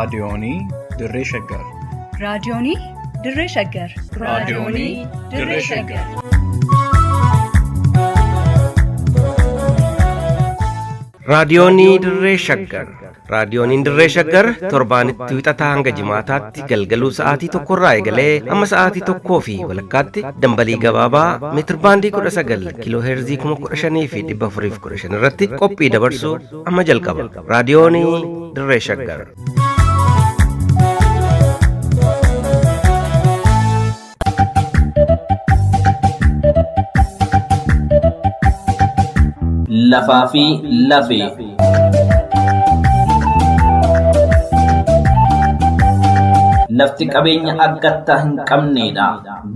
Raadiyoonii Dirree Shaggar. Raadiyoonii Dirree Shaggar. Raadiyoonii Dirree Shaggar. Raadiyoonii Dirree Shaggar. Raadiyooniin Dirree Shaggar torbaanitti wixataa hanga jimaataatti galgaluu sa'aatii tokkorraa eegalee hamma sa'aatii tokkoo fi walakkaatti dambalii gabaabaa meetirbaandii 19 kiiloo heerzii 15,415 irratti qophii dabarsu amma jalqaba. Raadiyoonii Dirree Shaggar. Lafaa fi lafee. Lafti qabeenya akkattaa hin qabneedha.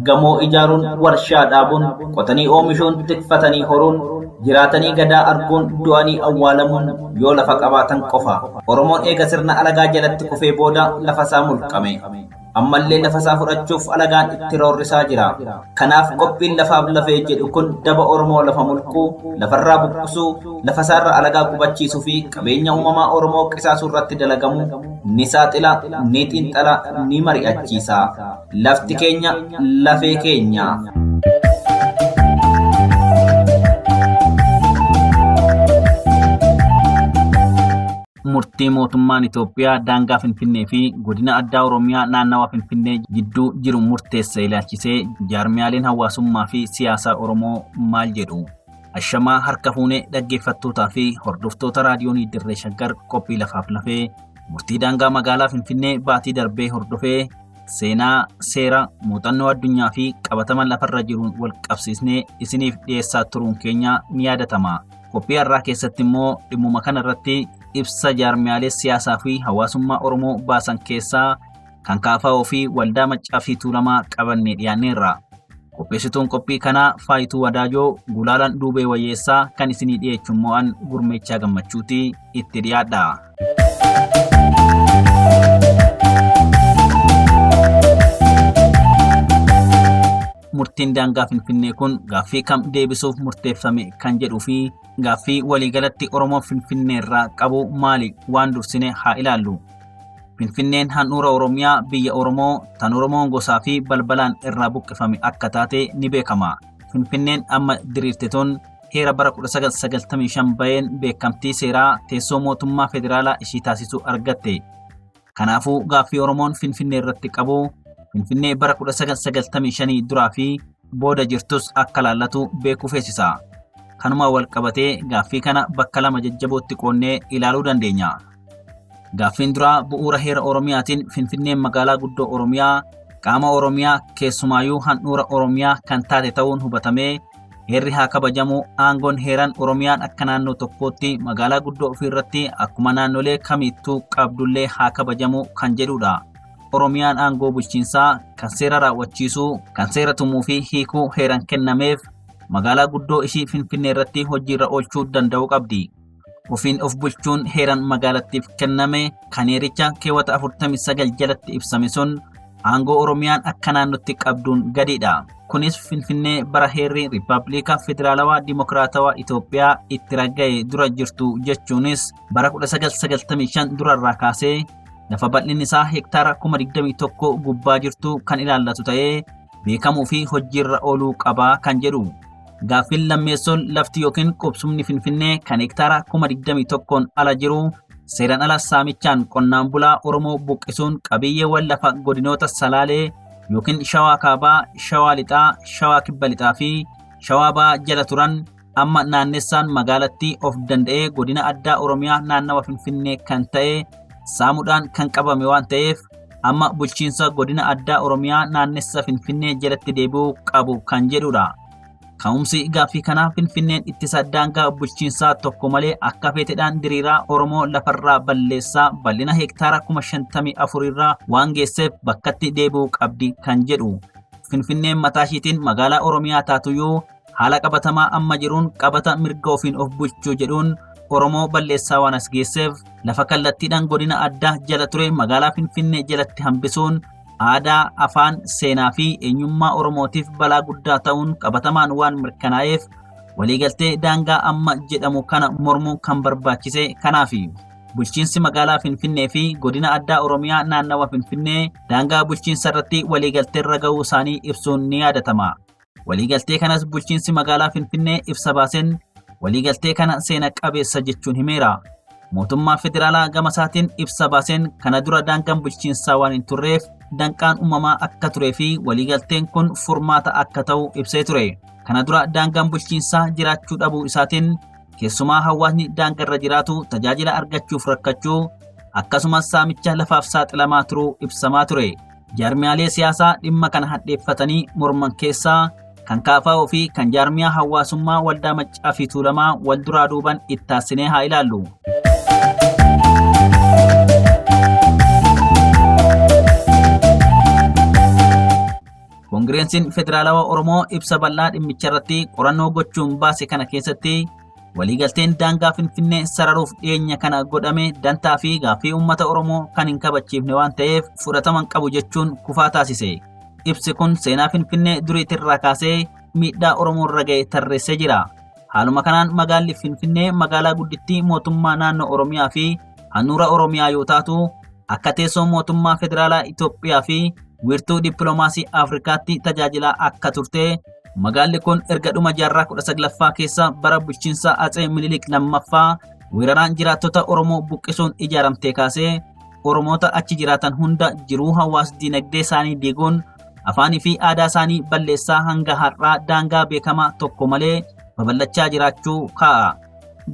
Gamoo ijaaruun, warshaa dhaabuun, qotanii oomishuun, tikfatanii horuun, jiraatanii gadaa arguun, du'anii awwaalamuun yoo lafa qabaatan qofa. Oromoon eega sirna alagaa jalatti kufee booda lafa isaa mulqame. Ammallee lafa isaa fudhachuuf alagaan itti roorrisaa jira. Kanaaf qophiin lafaaf lafee jedhu kun daba Oromoo lafa mulquu, lafarraa buqqisuu, lafa isaarra alagaa qubachiisuu fi qabeenya uumamaa Oromoo qisaasuu irratti dalagamu ni saaxila, ni xiinxala, ni mari'achiisa. Lafti keenya lafee keenya. Murtii mootummaan Itoophiyaa daangaa Finfinnee fi godina addaa Oromiyaa naannawa Finfinnee jidduu jiru murteesse ilaalchisee jaarmiyaaleen hawaasummaa fi siyaasaa Oromoo maal jedhu? Ashamaa harka fuunee dhaggeeffattootaa fi hordoftoota raadiyoonii Dirree Shaggar qophii lafaaf lafee murtii daangaa magaalaa Finfinnee baatii darbee hordofee seenaa, seera, muuxannoo addunyaa fi qabatama lafarra jiruun wal qabsiisnee isiniif dhiyeessaa turuun keenya ni yaadatama. Qophii har'aa keessatti immoo dhimmuma kana irratti ibsa jaarmiyaalee siyaasaa fi hawaasummaa Oromoo baasan keessaa kan KFO fi Waldaa Maccaa fi Tuulamaa qabannee dhiyaanneerra. Qopheessituun qophii kanaa Faayituu Wadaajoo, Gulaalaan Duubee Wayyeessaa kan isinii dhiyeechu immoo an Gurmeechaa Gammachuuti itti dhiyaadha. Murtiin daangaa Finfinnee kun gaaffii kam deebisuuf murteeffame kan jedhuu fi gaaffii waliigalatti Oromoon Finfinneerraa qabu maali waan dursine haa ilaallu. Finfinneen handhuura Oromiyaa biyya Oromoo tan Oromoon gosaa fi balbalaan irraa buqqifame akka taate ni beekama. Finfinneen amma diriirte tun heera bara 1995 baheen beekamtii seeraa teessoo mootummaa federaalaa ishii taasisuu argatte. Kanaafuu gaaffii Oromoon Finfinnee irratti qabu Finfinnee bara 1995 duraa fi booda jirtus akka laallatu beekuu feesisa. Kanuma wal qabatee gaaffii kana bakka lama jajjabootti qoonnee ilaaluu dandeenya. Gaaffiin duraa bu'uura heera Oromiyaatiin Finfinneen magaalaa guddoo Oromiyaa qaama Oromiyaa keessumaayuu handhuura Oromiyaa kan taate ta'uun hubatamee heerri haa kabajamu aangoon heeran Oromiyaan akka naannoo tokkootti magaalaa guddoo ofii irratti akkuma naannolee kamittuu qabdullee haa kabajamu kan jedhudha. Oromiyaan aangoo bulchiinsaa kan seera raawwachiisuu, kan seera tumuu fi hiikuu heeran kennameef magaalaa guddoo ishii Finfinnee irratti hojiirra oolchuu danda'uu qabdi. Ofiin of bulchuun heeran magaalattiif kenname kan heericha keewwata 49 jalatti ibsame sun aangoo Oromiyaan akka naannootti qabduun gadiidha. Kunis Finfinnee bara heerri Riippaabilika Federaalawaa Dimokiraatawaa Itoophiyaa itti ragga'e dura jirtu jechuunis bara 1995 durarraa kaasee lafa bal'inni isaa hektaara 21,000 gubbaa jirtu kan ilaallatu ta'ee beekamuu fi hojiirra ooluu qabaa kan jedhu. Gaaffiin lammeessoon lafti yookiin qubsumni Finfinnee kan hektaara 21,000 ala jiru seeraan ala saamichaan qonnaan bulaa Oromoo buqqisuun qabiyyeewwan lafa godinoota Salaalee yookiin Shawaa Kaabaa, Shawaa Lixaa, Shawaa Kibba Lixaa fi Shawaa Bahaa jala turan amma naannessaan magaalattii of danda'ee godina addaa Oromiyaa naannawa Finfinnee kan ta'e saamuudhaan kan qabame waan ta'eef amma bulchiinsa godina addaa Oromiyaa naannessa Finfinnee jalatti deebi'uu qabu kan jedhudha. Ka'umsi gaaffii kanaa Finfinneen ittisa daangaa bulchiinsaa tokko malee akka feetedhaan diriiraa Oromoo lafarraa balleessaa bal'ina hektaara 54,000 irraa waan geesseef bakkatti deebi'uu qabdi kan jedhu. Finfinneen mataa ishiitiin magaalaa Oromiyaa taatuyyuu haala qabatamaa amma jiruun qabata mirga ofiin of bulchuu jedhuun Oromoo balleessaa waan as geesseef lafa kallattiidhaan godina addaa jala ture magaalaa Finfinnee jalatti hambisuun aadaa, afaan, seenaa fi eenyummaa Oromootiif balaa guddaa ta'uun qabatamaan waan mirkanaa'eef waliigaltee daangaa amma jedhamu kana mormuun kan barbaachise kanaafi. Bulchiinsi magaalaa Finfinnee fi godina addaa Oromiyaa naannawa Finfinnee daangaa bulchiinsa irratti waliigalteerra ga'uu isaanii ibsuun ni yaadatama. Waliigaltee kanas bulchiinsi magaalaa Finfinnee ibsa baaseen waliigaltee kana seena qabeessa jechuun himeera. Mootummaa federaalaa gama isaatiin ibsa baaseen kana dura daangaan bulchiinsaa waan hin turreef danqaan uumamaa akka turee fi waliigalteen kun furmaata akka ta'u ibsee ture. Kana dura daangaan bulchiinsaa jiraachuu dhabuu isaatiin keessumaa hawaasni daangarra jiraatu tajaajila argachuuf rakkachuu akkasumas saamicha lafaaf saaxilamaa turuu ibsamaa ture. Jaarmiyaalee siyaasaa dhimma kana hadheeffatanii morman keessaa kan KFO fi kan jaarmiyaa hawaasummaa waldaa Maccaa fi Tuulamaa wal duraa duuban ittaassinee haa ilaallu. Koongireensiin Federaalawaa Oromoo ibsa bal'aa dhimmicha irratti qorannoo gochuun baase kana keessatti waliigalteen daangaa Finfinnee sararuuf dhiyeenya kana godhame dantaa fi gaaffii uummata Oromoo kan hin kabachiifne waan ta'eef fudhatama hin qabu jechuun kufaa taasise. Ibsi kun seenaa Finfinnee duriitirraa kaasee miidhaa Oromoo irra ga'e tarreessee jira. Haaluma kanaan magaalli Finfinnee magaalaa guddittii mootummaa naannoo Oromiyaa fi handhuura Oromiyaa yoo taatu akka teessoo mootummaa federaalaa Itoophiyaa fi wiirtuu dippiloomaasii Afrikaatti tajaajilaa akka turte magaalli kun erga dhuma jaarraa 19ffaa keessa bara bulchiinsa Atsee Minilik lammaffaa weeraraan jiraattota Oromoo buqqisuun ijaaramtee kaasee Oromoota achi jiraatan hunda jiruu hawaas dinagdee isaanii diiguun afaanii fi aadaa isaanii balleessaa hanga har'aa daangaa beekamaa tokko malee babal'achaa jiraachuu kaa'a.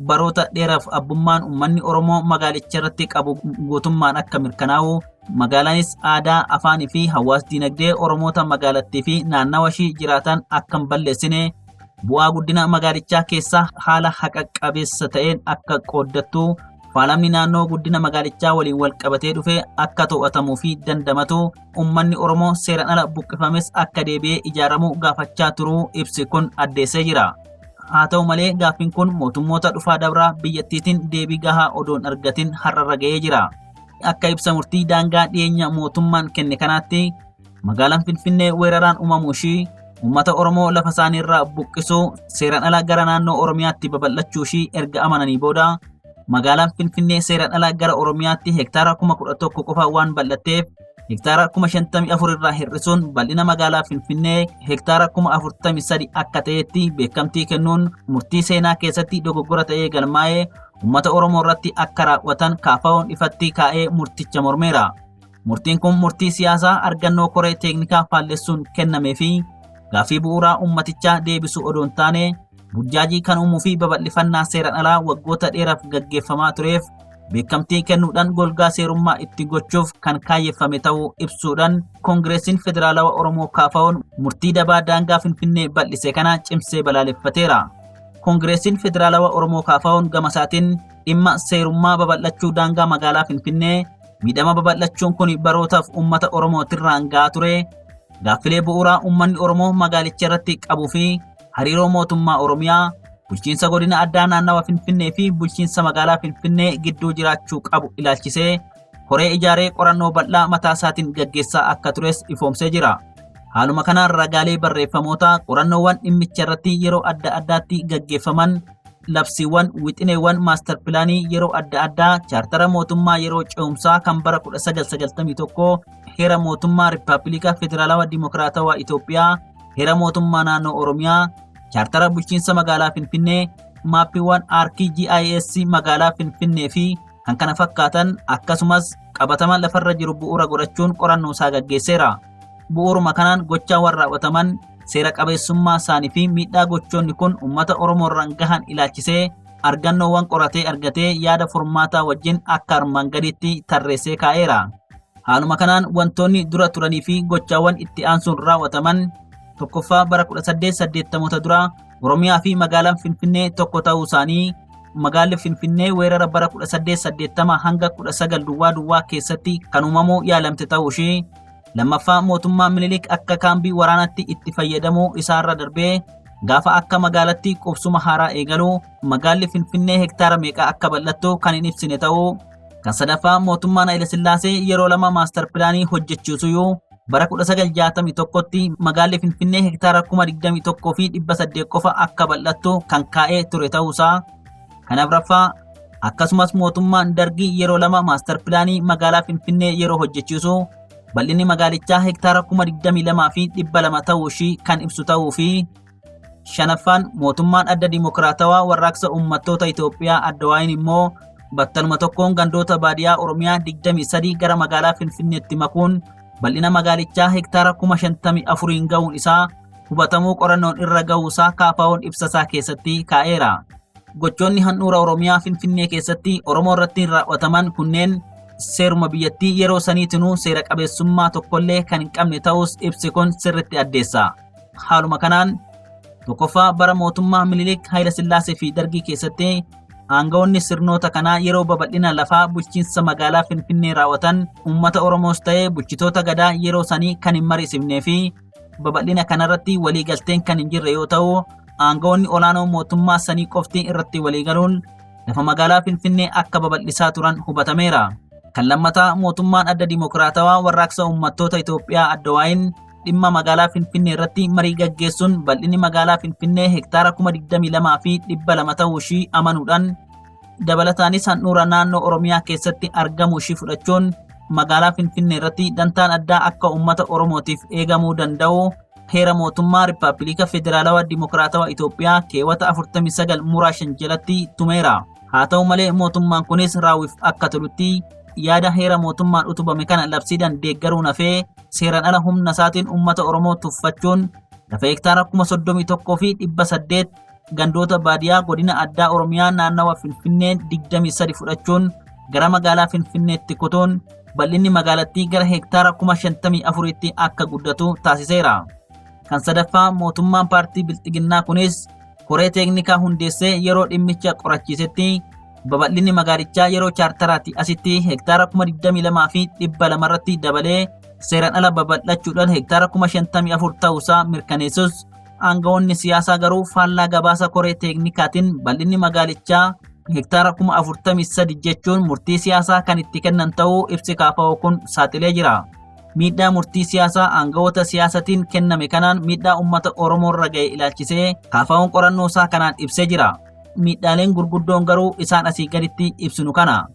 Baroota dheeraaf abbummaan uummanni Oromoo magaalicha irratti qabu guutummaan akka mirkanaa'u magaalaanis aadaa, afaanii fi hawaas dinagdee Oromoota magaalattii fi naannawa ishii jiraatan akka hin balleessine bu'aa guddina magaalichaa keessaa haala haqa qabeessa ta'een akka qooddattu faalamni naannoo guddina magaalichaa waliin wal qabatee dhufe akka to'atamuu fi dandamatu uummanni Oromoo seeraan ala buqqifames akka deebi'ee ijaaramu gaafachaa turuu ibsi kun addeessee jira. Haa ta'u malee gaaffiin kun mootummoota dhufaa dabraa biyyattiitiin deebii gahaa odoo hin argatin har'arra ga'ee jira. Akka ibsa murtii daangaa dhiyeenya mootummaan kenne kanaatti magaalaan Finfinnee weeraraan uumamuu ishii uummata Oromoo lafa isaaniirraa buqqisuu seeraan ala gara naannoo Oromiyaatti babal'achuu ishii erga amananii booda magaalaan Finfinnee seeraan ala gara Oromiyaatti hektaara 11,000 qofa waan bal'atteef hektaara 54,000 irraa hir'isuun bal'ina magaalaa Finfinnee hektaara 43,000 akka ta'etti beekamtii kennuun murtii seenaa keessatti dogoggora ta'ee galmaa'ee uummata Oromoo irratti akka raawwatan KFO'n ifatti kaa'ee murticha mormeera. Murtiin kun murtii siyaasaa argannoo koree teeknikaa faallessuun kennamee fi gaaffii bu'uuraa uummatichaa deebisuu odoo hin taane burjaajii kan uumuu fi babal'ifannaa seeraan alaa waggoota dheeraaf gaggeeffamaa tureef beekamtii kennuudhaan golgaa seerummaa itti gochuuf kan kaayyeffame ta'uu ibsuudhaan Koongireesiin Federaalawa Oromoo KFO'n murtii dabaa daangaa Finfinnee bal'ise kana cimsee balaaleffateera. Koongireesiin Federaalawa Oromoo KFO'n gama isaatiin dhimma seerummaa babal'achuu daangaa magaalaa Finfinnee miidhama babal'achuun kun barootaaf uummata Oromootirraan ga'aa ture gaaffilee bu'uuraa uummanni Oromoo magaalicha irratti qabuu fi hariiroo mootummaa Oromiyaa bulchiinsa godina addaa naannawa Finfinnee fi bulchiinsa magaalaa Finfinnee gidduu jiraachuu qabu ilaalchisee koree ijaaree qorannoo bal'aa mataa isaatiin gaggeessaa akka tures ifoomsee jira. Haaluma kanaan ragaalee barreeffamoota qorannoowwan dhimmicha irratti yeroo adda addaatti gaggeeffaman labsiiwwan wixineewwan maastar pilaanii yeroo adda addaa chaartara mootummaa yeroo ce'umsaa kan bara 1991 heera mootummaa Riippaabilika Federaalawaa Dimokiraatawaa Itoophiyaa heera mootummaa naannoo Oromiyaa chaartara bulchiinsa magaalaa Finfinnee maappiiwwan aarkii GIS magaalaa Finfinnee fi kan kana fakkaatan akkasumas qabatama lafarra jiru bu'uura godhachuun qorannoo isaa gaggeesseera. Bu'uuruma kanaan gochaawwan raawwataman seera qabeessummaa isaanii fi miidhaa gochoonni kun uummata Oromoo irraan gahan ilaalchisee argannoowwan qoratee argatee yaada furmaataa wajjin akka armaan gadiitti tarreessee kaa'eera. Haaluma kanaan wantoonni dura turanii fi gochaawwan itti aansuun raawwataman tokkoffaa bara 1880 dura Oromiyaa fi magaalaan Finfinnee tokko ta'uu isaanii magaalli Finfinnee weerara bara 1880 hanga 19 duwwaa duwwaa keessatti kan uumamuu yaalamte ta'uu ishee lammaffaa mootummaa Minilik akka kaambii waraanaatti itti fayyadamuu isaarra darbee gaafa akka magaalatti qubsuma haaraa eegalu magaalli Finfinnee hektaara meeqa akka bal'attu kan hin ibsine ta'uu kan sadaffaa mootummaan Hayilasillaasee yeroo lama maastar pilaanii hojjechiisuyyuu bara 1961tti magaalli Finfinnee hektaara 21,800 qofa akka bal'attu kan kaa'ee ture ta'uusaa. Kan afraffaa Akkasumas mootummaan Dargii yeroo 2 maastar pilaanii magaalaa Finfinnee yeroo hojjechiisu bal'inni magaalichaa hektaara 22,200 ta'uu ishii kan ibsu ta'uu fi shanaffaan mootummaan adda dimokiraatawaa warraaqsa uummattoota Itoophiyaa Addawaayin immoo battaluma tokkoon gandoota baadiyaa Oromiyaa 23 gara magaalaa Finfinneetti makuun bal'ina magaalichaa hektaara 54,000 ga'uun isaa hubatamuu qorannoon irra ga'uusaa KFO'n ibsasaa keessatti kaa'eera. Gochoonni handhuura Oromiyaa Finfinnee keessatti Oromoo irratti raawwataman kunneen seeruma biyyattii yeroo saniitinuu seera qabeessummaa tokkollee kan hin qabne ta'us ibsi kun sirritti addeessa. Haaluma kanaan tokkoffaa bara mootummaa Minilik Hayila Sillaasee fi Dargii keessatti aangawoonni sirnoota kanaa yeroo babal'ina lafaa bulchiinsa magaalaa Finfinnee raawwatan uummata Oromoos ta'ee bulchitoota gadaa yeroo sanii kan hin mariisifnee fi babal'ina kanarratti waliigalteen kan hin jirre yoo ta'u aangawoonni olaanoo mootummaa sanii qofti irratti waliigaluun lafa magaalaa Finfinnee akka babal'isaa turan hubatameera. Kan lammataa mootummaan adda dimokiraatawaa warraaqsa uummattoota Itoophiyaa Addawaayin dhimma magaalaa Finfinnee irratti marii gaggeessuun bal'inni magaalaa Finfinnee hektaara 22,200 ta'uu ishii amanuudhaan dabalataanis handhuura naannoo Oromiyaa keessatti argamuu ishii fudhachuun magaalaa Finfinnee irratti dantaan addaa akka uummata Oromootiif eegamuu danda'u heera mootummaa Riippaabilika Federaalawaa Dimokiraatawaa Itoophiyaa keewwata 49 muraa 5 jalatti tumeera. Haa ta'u malee mootummaan kunis raawwiif akka tolutti yaada heera mootummaan utubame kana labsiidhaan deeggaruun hafee seeraan ala humna isaatiin uummata Oromoo tuffachuun lafa hektaara 31,800 gandoota baadiyaa godina addaa Oromiyaa naannawa Finfinnee 23 fudhachuun gara magaalaa Finfinneetti kutuun bal'inni magaalattii gara hektaara 54,000tti akka guddatu taasiseera. Kan sadaffaa mootummaan paartii Bilxiginnaa kunis koree teeknikaa hundeessee yeroo dhimmicha qorachiisetti babal'inni magaalichaa yeroo chaartaraatti asitti hektaara 22,200 irratti dabalee seeraan ala babal'achuudhaan hektaara 54,000 ta'uusaa mirkaneessus aangawoonni siyaasaa garuu faallaa gabaasa koree teeknikaatiin bal'inni magaalichaa hektaara 43,000 jechuun murtii siyaasaa kan itti kennan ta'uu ibsi KFO kun saaxilee jira. Miidhaa murtii siyaasaa aangawoota siyaasatiin kenname kanaan miidhaa uummata Oromoo irra ga'e ilaalchisee KFO'n qorannoo isaa kanaan ibsee jira. Miidhaaleen gurguddoon garuu isaan asii gaditti ibsinu kana.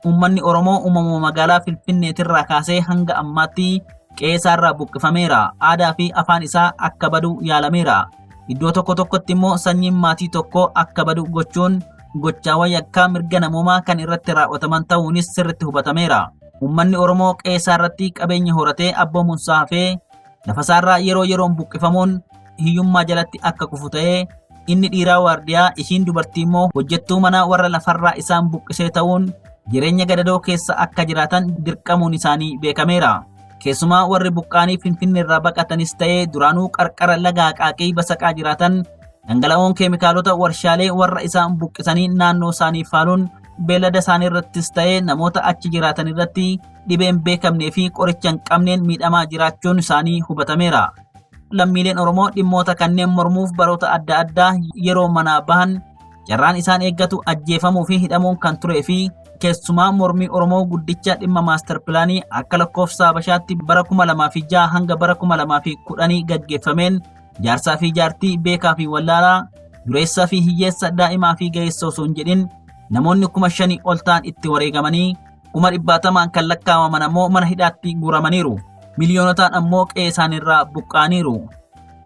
Uummanni Oromoo uumama magaalaa Finfinneetirraa kaasee hanga ammaatti qe'ee isaarraa buqqifameera. Aadaa fi afaan isaa akka badu yaalameera. Iddoo tokko tokkotti immoo sanyiin maatii tokkoo akka badu gochuun gochaawwan yakkaa mirga namoomaa kan irratti raawwataman ta'uunis sirritti hubatameera. Uummanni Oromoo qe'ee isaarratti qabeenya horatee abboomuunsaa hafee lafa isaarraa yeroo yeroon buqqifamuun hiyyummaa jalatti akka kufu ta'ee inni dhiiraa waardiyaa ishiin dubartii immoo hojjettuu manaa warra lafarraa isaan buqqisee ta'uun jireenya gadadoo keessa akka jiraatan dirqamuun isaanii beekameera. Keessumaa warri buqqaanii Finfinneerraa baqatanis ta'ee duraanuu qarqara laga Haqaaqii Basaqaa jiraatan dhangala'oon keemikaalota warshaalee warra isaan buqqisanii naannoo isaanii faaluun beellada isaanii irrattis ta'ee namoota achi jiraatan irratti dhibeen beekamnee fi qoricha hin qabneen miidhamaa jiraachuun isaanii hubatameera. Lammiileen Oromoo dhimmoota kanneen mormuuf baroota adda addaa yeroo manaa bahan carraan isaan eeggatu ajjeefamuu fi hidhamuun kan turee fi keessumaa mormii Oromoo guddicha dhimma maastar pilaanii akka lakkoofsa Habashaatti bara 2006 hanga bara 2010 gaggeeffameen jaarsaa fi jaartii beekaa fi wallaalaa dureessaa fi hiyyeessa daa'imaa fi ga'eessa osoo hin jedhin namoonni 5,000 ol ta'an itti wareegamanii 100,000 kan lakkaa'aman ammoo mana hidhaatti guuramaniiru. Miliyoonotaan ammoo qe'ee isaaniirraa buqqa'aniiru.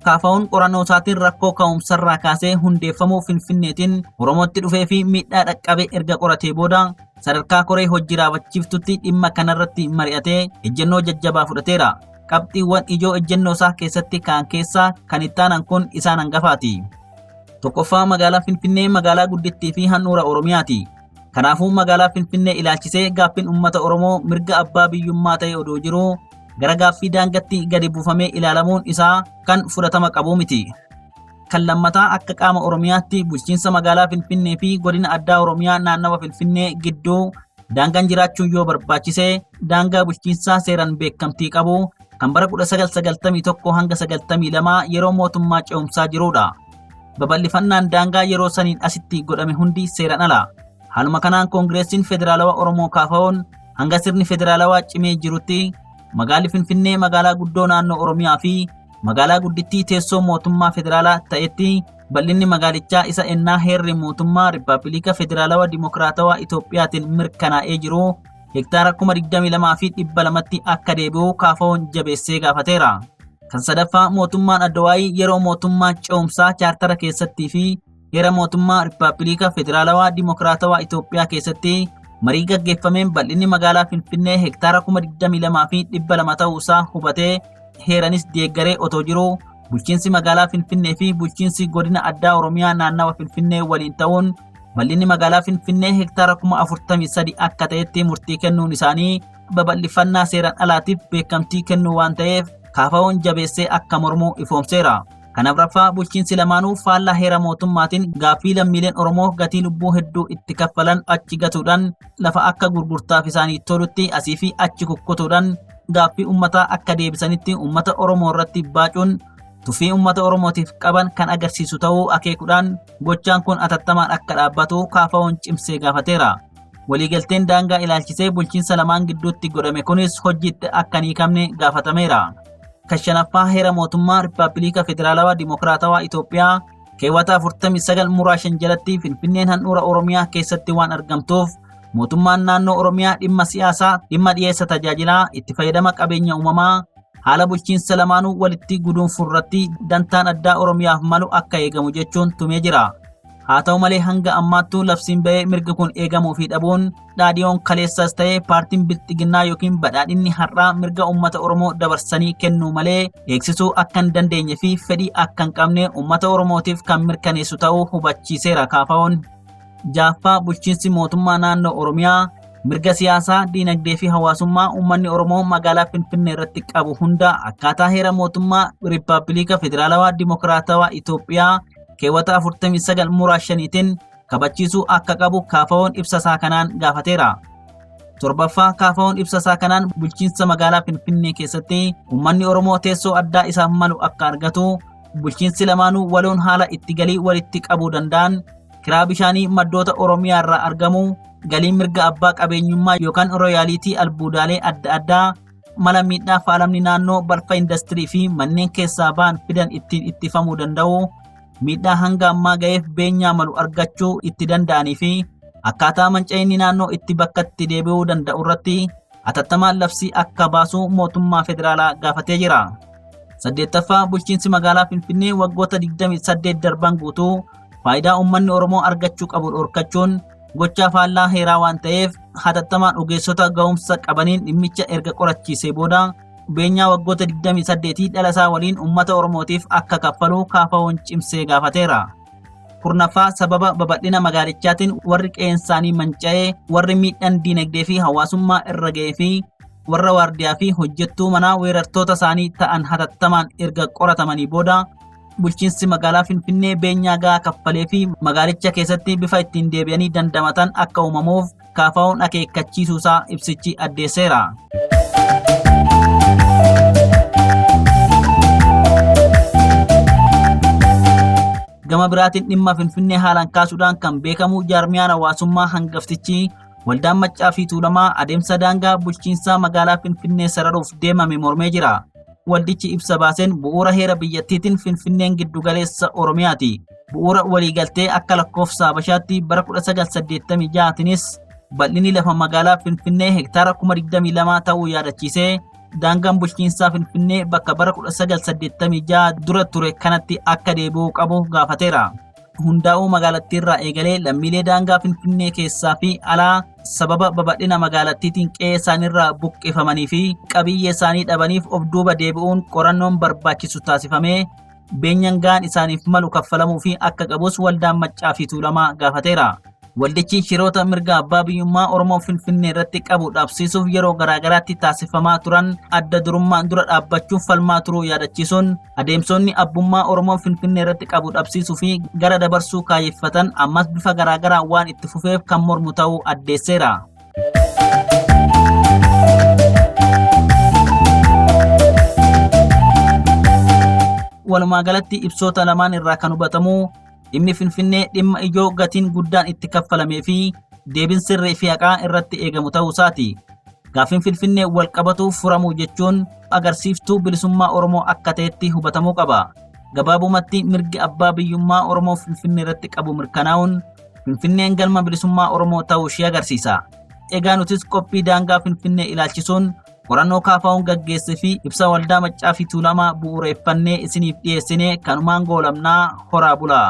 KFO'n qorannoo isaatiin rakkoo ka'umsarraa kaasee hundeeffamuu Finfinneetiin Oromootti dhufee fi miidhaa dhaqqabe erga qoratee booda sadarkaa koree hojii raawwachiiftutti dhimma kanarratti mari'atee ejjennoo jajjabaa fudhateera. Qabxiiwwan ijoo ejjennoo isaa keessatti ka'an keessaa kan itti aanan kun isaan hangafaati. Tokkoffaa magaalaa Finfinnee magaalaa guddittii fi handhuura Oromiyaati. Kanaafuu magaalaa Finfinnee ilaalchisee gaaffiin uummata Oromoo mirga abbaa biyyummaa ta'e odoo jiruu gara gaaffii daangatti gadi buufamee ilaalamuun isaa kan fudhatama qabu miti. Kan lammataa akka qaama Oromiyaatti bulchiinsa magaalaa Finfinnee fi godina addaa Oromiyaa naannawa Finfinnee gidduu daangaan jiraachuun yoo barbaachise daangaa bulchiinsaa seeraan beekamtii qabu kan bara 1991 hanga 92 yeroo mootummaa ce'umsaa jirudha. Babal'ifannaan daangaa yeroo saniin asitti godhame hundi seeraan ala. Haaluma kanaan Koongireesiin Federaalawaa Oromoo KFO'n hanga sirni federaalawaa cimee jirutti magaalli Finfinnee magaalaa guddoo naannoo Oromiyaa fi Magaalaa guddittii teessoo mootummaa federaalaa ta'etti bal'inni magaalichaa isa ennaa heerri mootummaa Rippaabilika Federaalawaa Dimokiraatawaa Itoophiyaatiin mirkanaa'ee jiru hektaara 22,200tti akka deebi'u KFO'n jabeessee gaafateera. Kan sadaffaa mootummaan Addawaayii yeroo mootummaa ce'umsaa chaartara keessattii fi heera mootummaa Rippaabilika Federaalawaa Dimokiraatawaa Itoophiyaa keessatti marii gaggeeffameen bal'inni magaalaa Finfinnee hektaara 22,200 ta'uusaa hubatee heeranis deeggaree otoo jiruu bulchiinsi magaalaa Finfinnee fi bulchiinsi godina addaa Oromiyaa naannawa Finfinnee waliin ta'uun bal'inni magaalaa Finfinnee hektaara 43,000 akka ta'etti murtii kennuun isaanii babal'ifannaa seeraan alaatiif beekamtii kennuu waan ta'eef KFO'n jabeessee akka mormu ifoomseera. Kan afraffaa bulchiinsi lamaanuu faallaa heera mootummaatiin gaaffii lammiileen Oromoo gatii lubbuu hedduu itti kaffalan achi gatuudhaan lafa akka gurgurtaaf isaanii tolutti asii fi achi kukkutuudhaan gaaffii uummataa akka deebisanitti uummata Oromoo irratti baacuun tuffii uummata Oromootiif qaban kan agarsiisu ta'uu akeekuudhaan gochaan kun atattamaan akka dhaabbatu KFO'n cimsee gaafateera. Waliigalteen daangaa ilaalchisee bulchiinsa lamaan gidduutti godhame kunis hojiitti akka hin hiikamne gaafatameera. Kan shanaffaa heera mootummaa Rippaabilika Federaalawaa Dimokiraatawaa Itoophiyaa keewwata 49 muraa 5 jalatti Finfinneen handhuura Oromiyaa keessatti waan argamtuuf mootummaan naannoo Oromiyaa dhimma siyaasaa, dhimma dhiyeessa tajaajilaa, itti fayyadama qabeenya uumamaa, haala bulchiinsa lamaanuu walitti guduunfuu irratti dantaan addaa Oromiyaaf malu akka eegamu jechuun tumee jira. Haa ta'u malee hanga ammaattuu labsiin ba'ee mirgi kun eegamuu fi dhabuun dhaadhiyoon kaleessas ta'ee paartiin bilxiginnaa yookiin badhaadhinni har'aa mirga uummata Oromoo dabarsanii kennuu malee eegsisuu akka hin dandeenye fi fedhii akka hin qabne uummata Oromootiif kan mirkaneessu ta'uu hubachiiseera KFO'n. Jaaffaa bulchiinsi mootummaa naannoo Oromiyaa mirga siyaasaa, diinagdee fi hawaasummaa uummanni Oromoo magaalaa Finfinnee irratti qabu hunda akkaataa heera mootummaa Rippaabilika Federaalawaa Dimokiraatawaa Itoophiyaa keewwata 49 muraa 5tiin kabachiisuu akka qabu KFO'n ibsa isaa kanaan gaafateera. Torbaffaa KFO'n ibsa isaa kanaan bulchiinsa magaalaa Finfinnee keessatti uummanni Oromoo teessoo addaa isaaf malu akka argatu bulchiinsi lamaanuu waloon haala itti galii walitti qabuu danda'an kiraa bishaanii maddoota Oromiyaa irraa argamu galii mirga abbaa qabeenyummaa yookaan rooyaaliitii albuudaalee adda addaa mala miidhaa faalamni naannoo balfa indastirii fi manneen keessaa ba'an fidan ittiin ittifamuu danda'u miidhaa hanga ammaa ga'eef beenyaa malu argachuu itti danda'anii fi akkaataa manca'inni naannoo itti bakkatti deebi'uu danda'u irratti atattamaan labsii akka baasu mootummaa federaalaa gaafatee jira. Saddeettaffaa bulchiinsi magaalaa Finfinnee waggoota 28 darban guutuu faayidaa uummanni Oromoo argachuu qabu dhorkachuun gochaa faallaa heeraa waan ta'eef hatattamaan ogeessota ga'umsa qabaniin dhimmicha erga qorachiisee booda beenyaa waggoota 28 dhala isaa waliin uummata Oromootiif akka kaffalu KFO'n cimsee gaafateera. Kurnaffaa sababa babal'ina magaalichaatiin warri qe'een isaanii manca'ee warri miidhaan diinagdee fi hawaasummaa irra ga'ee fi warra waardiyaa fi hojjettuu manaa weerartoota isaanii ta'an hatattamaan erga qoratamanii booda bulchiinsi magaalaa Finfinnee beenyaa gahaa kaffalee fi magaalicha keessatti bifa ittiin deebi'anii dandamatan akka uumamuuf KFO'n akeekkachiisuusaa ibsichi addeesseera. Gama biraatiin dhimma Finfinnee haalaan kaasuudhaan kan beekamu jaarmiyaan hawaasummaa hangaftichi Waldaan Maccaa fi Tuulamaa adeemsa daangaa bulchiinsaa magaalaa Finfinnee sararuuf deemame mormee jira. Waldichi ibsa baaseen bu'uura heera biyyattiitiin Finfinneen giddugaleessa Oromiyaati. Bu'uura waliigaltee akka lakkoofsa Habashaatti bara 1986tiinis bal'inni lafa magaalaa Finfinnee hektaara 22,000 ta'uu yaadachiisee daangaan bulchiinsaa Finfinnee bakka bara 1986 dura ture kanatti akka deebi'uu qabu gaafateera. Hundaa'uu magaalattiirraa eegalee lammiilee daangaa Finfinnee keessaa fi alaa sababa babal'ina magaalattiitiin qe'ee isaaniirraa buqqifamanii fi qabiyyee isaanii dhabaniif of duuba deebi'uun qorannoon barbaachisu taasifamee beenyaan ga'aan isaaniif malu kaffalamuu fi akka qabus waldaan Maccaa fi Tuulamaa gaafateera. Waldichi shiroota mirga abbaa biyyummaa Oromoo Finfinnee irratti qabu dhabsiisuuf yeroo garaagaraatti taasifamaa turan adda durummaan dura dhaabbachuuf falmaa turuu yaadachiisuun adeemsonni abbummaa Oromoo Finfinnee irratti qabu dhabsiisuu fi gara dabarsuu kaayyeffatan ammas bifa garaagaraan waan itti fufeef kan mormu ta'uu addeesseera. Walumaa galatti ibsoota lamaan irraa kan hubatamu dhimmi Finfinnee dhimma ijoo gatiin guddaan itti kaffalamee fi deebiin sirrii fi haqaa irratti eegamu ta'uu isaati. Gaaffiin Finfinnee wal qabatu furamuu jechuun agarsiiftuu bilisummaa Oromoo akka ta'etti hubatamuu qaba. Gabaabumatti mirgi abbaa biyyummaa Oromoo Finfinnee irratti qabu mirkanaa'uun Finfinneen galma bilisummaa Oromoo ta'uu ishee agarsiisa. Egaa nutis qophii daangaa Finfinnee ilaalchisuun qorannoo kaafaa'uun gaggeessee fi ibsa waldaa Maccaa fi Tuulamaa bu'uureeffannee isiniif dhiyeessine kanumaan goolamnaa horaa bulaa.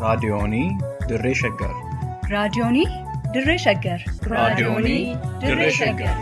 Raadiyoonii Dirree Shaggar. Raadiyoonii Dirree Shaggar. Raadiyoonii Dirree Shaggar.